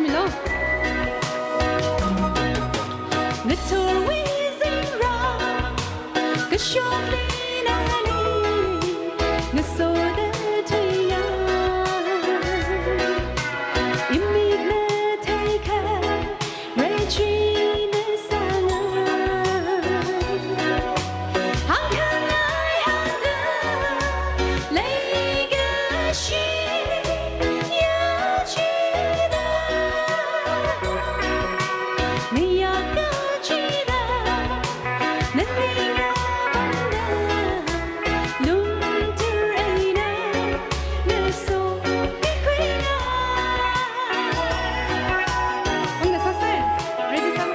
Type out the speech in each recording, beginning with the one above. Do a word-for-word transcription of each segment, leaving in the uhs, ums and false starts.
Milo. Ngathorwui zingrā, kashokli nali, ngasoda thuinga. Imikna theikha, reichina sānga. Hāngkhangai hāngda, leikashi yachida, ngayā kachida, nali ngapamda, lungtur eina, ngaso pikhuinga. Ang nasa sir, ready sir?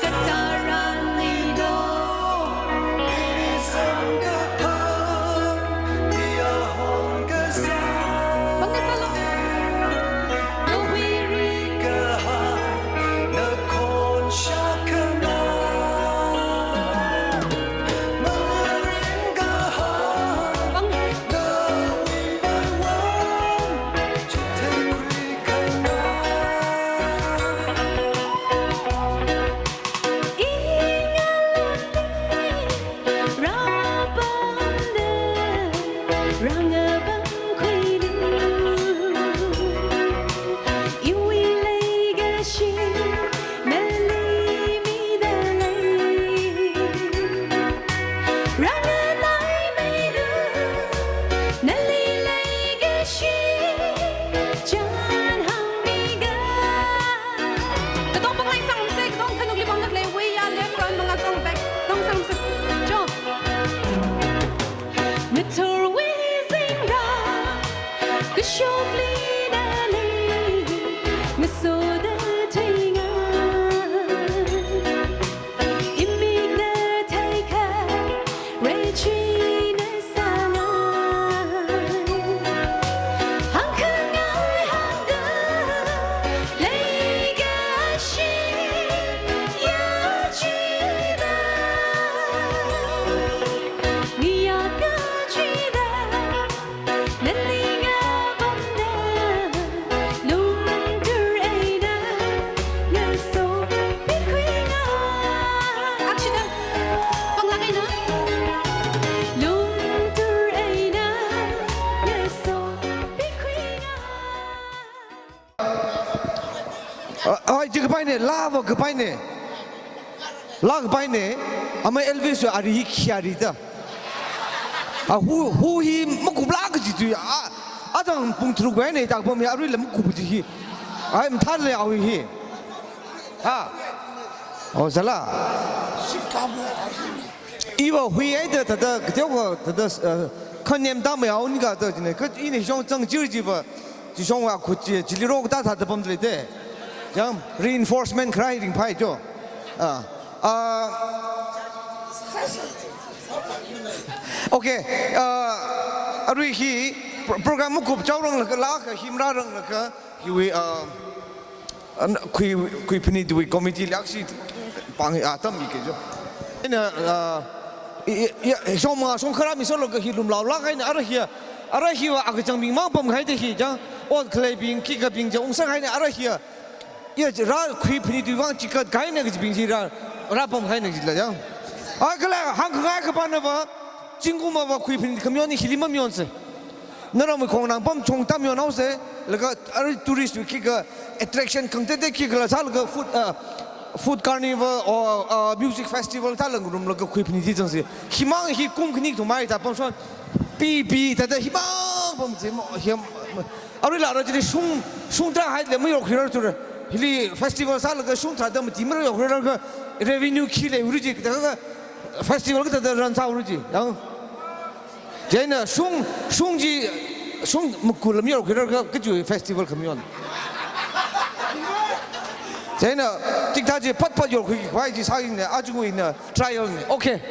Katsaran nino. Bang nasa lo. Nawiri. Rānganai meilu, nali leikashi chānhāngmiga. Katong panglai sāngarumsa, katong khanukli pamda khalei, weiya left front manga katong back, katong sāngarumsa. Jo. Ngathorwui zingrā, kashokli nali, ngasoda thuinga. Imikna theikha, reichina sānga. Hāngkhangai hāngda, leikashi yachida, ngayā kachida, nali ngapamda, lungtur eina, ngaso pikhuinga. Action. Panglak eina. Lungtur eina, ngaso pikhuinga. Ah, ai, chi kapaine, laa va kapaine. Laa kapaine, ama Elvis wui ari hi khi ari da. Ah, hu, hu hi makuplāk kaji tui, ah, adang pung tharuk wui eina tak pam hi, aruila makup kaji hi. Ai, mathāle awui hi. Ha? Oh, sala. Iva hui ai da, thāda, kateokha, thāda, eh, khanem tamei aonika da, jine, kha ina shong zang jir jiva, chi shong wa khu chi, chili rok da thāda pamle de. Yang, reinforcement kharai ringphai jo. Ah, ah, okay, ah, arui hi pro-, program makup chaorang laga, laa kahim rarang laga, hiwui, ah, An, khui, khui phanit wui committee liakshi pang, ah, tammi ke jo. Ina, ah, i, i, ya, shong ma, shong khara mi solo ka hi lumlaolāk eina ara hiya, ara hiva akachang bing mang pamkahai da hi jang, ot khaleibing, khikhabing jang ungsang eina ara hiya. Ya, ra khui phanit wui vang chikat kahaina kajibing hi ra, ra pamkahaina kajila jang. Ah, kala hāngkhangai kapanava, zingkumva khui phanit khamayon hi hili mamayonsa. Naramwui khongnang pamchong tamyon haosa, laga ara tourist wui khikha attraction khangatei khikhala sālaga food, ah, food carnival or, ah, music festival thāla ngarumlaga khui phanit hi zangsa. Himang hi kum khani kathum mai thā pamshon. Pi, pi, thāda himang pamsa mo, him, aruila ara chili shung, shung tharā haile mayokkhuirar thura. Hili festival sālaga shung tharāda mati mayokkhuirar kha revenue khi leira ji, thāda festival kathāda run sāra ji. Yang. Chieina shung, shung chi, shung makulam yorkhuirar kha, kachi festival khamayon. Chieina, tikthā chi phat phat yorkhui khavai chi sāyingne, aja nguina trial ne. Okay.